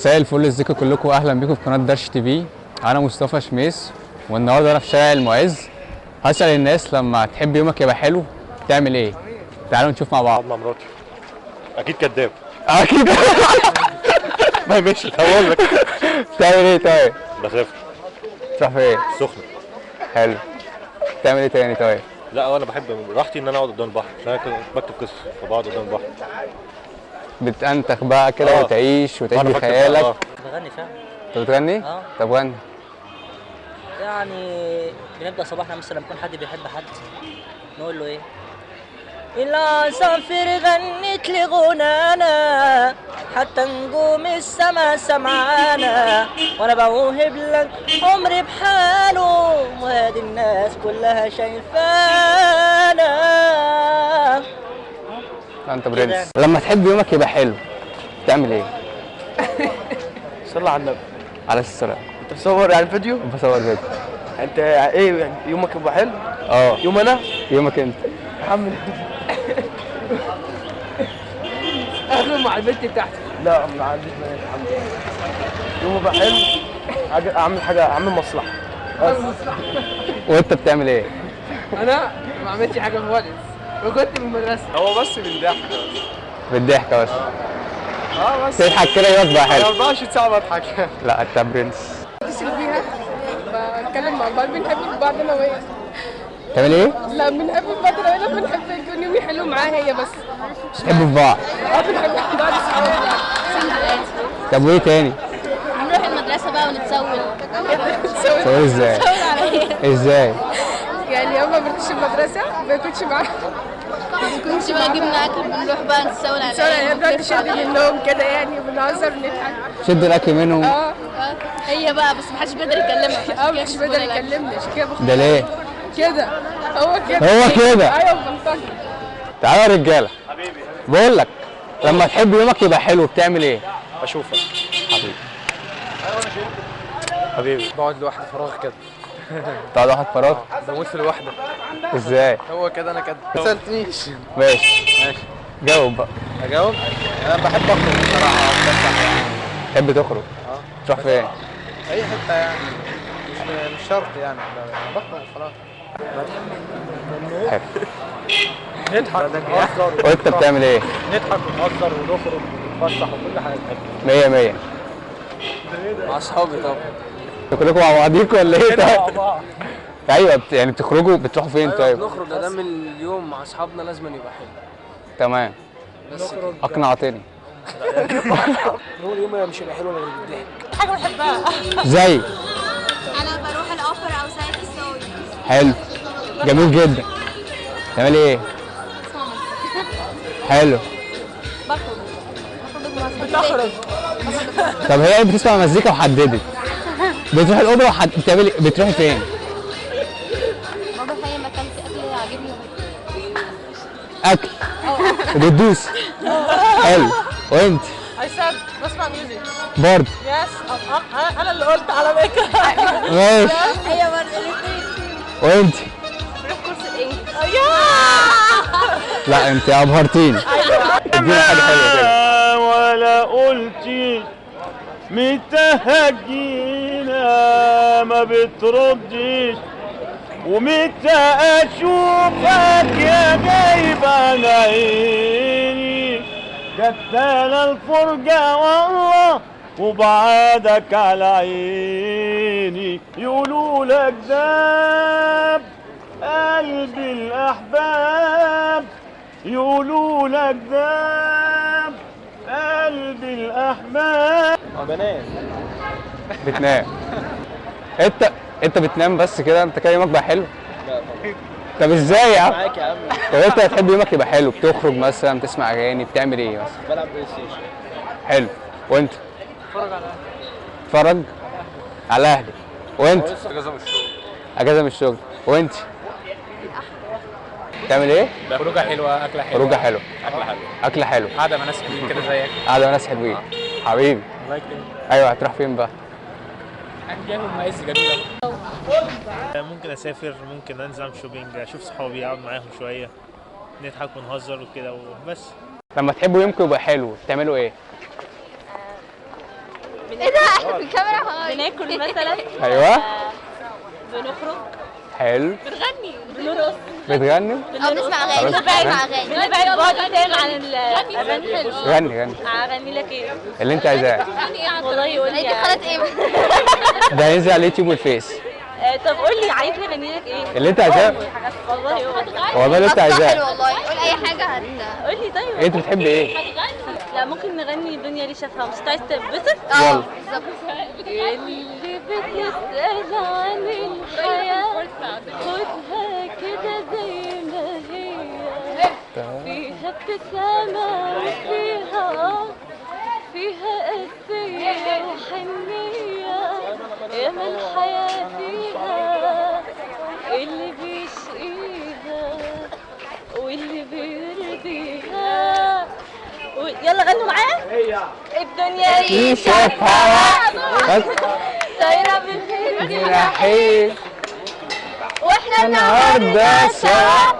مساء الفل، ازيكم كلكم؟ اهلا بيكم في قناة درش تي في. انا مصطفى شميس، والنهارده انا في شارع المعز. هسأل الناس لما تحب يومك يبقى حلو تعمل ايه؟ تعالوا نشوف مع بعض. مع مراتي. اكيد كداب. اكيد. ما ماشي، هقول لك. تعمل ايه طيب؟ بسافر. تروح فين؟ السخنة. حلو. تعمل ايه تاني طيب؟ لا انا بحب راحتي ان انا اقعد قدام البحر، عشان انا بكتب قصص فبقعد قدام البحر. بتأنتخ بقى كده وتعيش وتعيش بخيالك. بغني فعلا. انت بتغني؟ طب غني. يعني بنبدأ صباحنا مثلا لما يكون حد بيحب حد نقول له ايه؟ العصافير غنت لغنانا حتى نجوم السما سمعانا، وانا بوهب لك عمري بحاله وادي الناس كلها شايفانا. انت برنس. لما تحب يومك يبقى حلو تعمل ايه؟ صلى على النبي. عليه السلام. انت بتصور يعني فيديو؟ بصور فيديو. انت ايه يعني يومك يبقى حلو؟ اه. يوم انا؟ يومك انت. الحمد لله. اخره مع البنت بتاعتي. لا ما عنديش بنات الحمد لله. يوم يبقى حلو اعمل حاجة، اعمل مصلحة. وانت بتعمل ايه؟ انا ما عملتش حاجة خالص، وكنت في المدرسة. هو بس بالضحك بس. بالضحك بس. بس تضحك كده يومك بقى حلو. 24 ساعة بضحك. لا انت برنس. بتصل بيها، بتكلم مع بعض، بنحب بعض انا وهي. تعمل ايه؟ لا بنحب بعض انا وهي، بنحب يكون يومي حلو معاها هي بس. بتحبوا في بعض؟ بنحب بعض صحاب. طب وايه تاني؟ نروح المدرسة بقى ونتسول. نتسول ازاي؟ نتسول على ايه؟ ازاي؟ يعني يوم ما بنروحش المدرسة ما بيكونش معانا، ما بيكونش بقى جبنا أكل، بنروح بقى نتسول على العيال، بنقعد نشد منهم كده يعني، وبنهزر ونضحك. شد الأكل منهم؟ هي بقى بس محدش بيقدر يكلمها. محدش بيقدر يكلمني عشان كده. ده ليه؟ كده هو كده. هو كده. ايوه بلطجي. تعالى يا رجالة. حبيبي. بقول لك لما تحب يومك يبقى حلو بتعمل ايه؟ اشوفك. حبيبي. حبيبي. بقعد لوحدي فراغ كده. تقعد لوحدك فراغ؟ بموت في الوحدة. ازاي؟ هو كده انا كده. ما سألتنيش. ماشي ماشي. جاوب بقى. اجاوب؟ انا بحب اخرج بصراحة. تحب تخرج؟ تروح فين؟ اي حتة يعني، مش شرط يعني، بخرج خلاص. حلو. نضحك ونهزر. وانت بتعمل ايه؟ نضحك ونهزر ونخرج ونتفسح وكل حاجة. 100 100. مع اصحابي طبعا. كلكم مع بعضيكم ولا ايه طيب؟ مع بعض. ايوه يعني بتخرجوا بتروحوا فين طيب؟ بنخرج ادام اليوم مع اصحابنا لازم يبقى حلو. تمام. بس اقنعتني. هو اليوم مش هيبقى حلو غير بالضحك. حاجة بحبها. زي؟ انا بروح الاوبرا او ساعة الصاوي. حلو. جميل جدا. تعملي ايه؟ حلو. بخرج. بتخرج. طب هي بتسمع مزيكا وحددت. بتروحي الاوبرا بتعملي بتروحي فين؟ بروح اي مكان في اكل عاجبني. اكل. وبتدوس. حلو. وانت؟ I said بسمع music. برضه. yes انا اللي قلت على فكرة. ماشي. هي برضه الاثنين. وانت؟ بروح course ال English. لا انت ابهرتيني. ادينا حاجة حلوة كده. ولا قلتي متى هتجينا ما بتردش، ومتى اشوفك يا غايب عن عيني، جتانا الفرجة والله وبعادك على عيني، يقولوا لك داب قلبي الأحباب، يقولوا لك داب قلبي الأحباب. بنام. بتنام. انت بتنام بس كده؟ انت كده يومك بقى حلو؟ لا طبعا. طب ازاي يا عم؟ معاك يا عم. طب انت هتحب يومك يبقى حلو بتخرج مثلا، بتسمع اغاني، بتعمل ايه مثلا؟ بلعب PlayStation. حلو. وانت؟ اتفرج على اهلي. اتفرج على اهلي. وانت؟ اجازه من الشغل. اجازه من الشغل. وانت؟ تعمل ايه؟ خروجه حلوة، اكله حلوة. خروجه حلوة، اكله حلوة. اكله حلوة. قاعدة مع ناس حلوين كده زيك. قاعدة مع ناس حلوين. حبيبي. الله يكرمك. ايوه هتروح فين بقى؟ هنجيهم معز جميلة. ممكن اسافر، ممكن انزل اعمل shopping، اشوف صحابي، اقعد معاهم شوية، نضحك ونهزر وكده وبس. لما تحبوا يومكم يبقى حلو بتعملوا ايه؟ ايه ده احنا في الكاميرا؟ بناكل مثلا. ايوه. بنخرج. حلو. بنغني، بنرقص. بتغنوا؟ او بنسمع اغاني. بنبعد بعد تام عن الاغاني. غني غني. اغني لك ايه؟ اللي انت عايزاه. والله قول لي. دي قناة ايه؟ ده هينزل على اليوتيوب والفيس. طب قول لي عايزني اغني لك ايه؟ اللي انت عايزاه. والله والله اللي انت عايزاه. حلو والله، قول اي حاجة. قول لي طيب. انت بتحبي ايه؟ لا ممكن نغني دنيا ليه شافها، مش عايز تتبسط؟ يلا. بالظبط. اللي بتسأل عن الحياة خدها كده زي ما هي، فيها ابتسامة وفيها فيها قاسية وحنية، ياما الحياة فيها اللي بيشقيها واللي بيرضيها. يلا غنوا معايا. الدنيا دي شافها طايرة بالخير جناحين، واحنا النهارده سوا،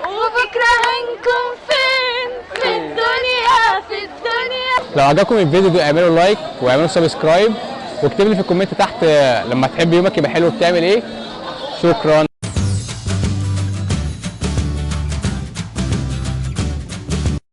وبكره هنكون فين؟ في الدنيا، في الدنيا. لو عجبكم الفيديو ده اعملوا like واعملوا subscribe، واكتب لي في ال comment تحت لما تحب يومك يبقى حلو بتعمل ايه. شكرا.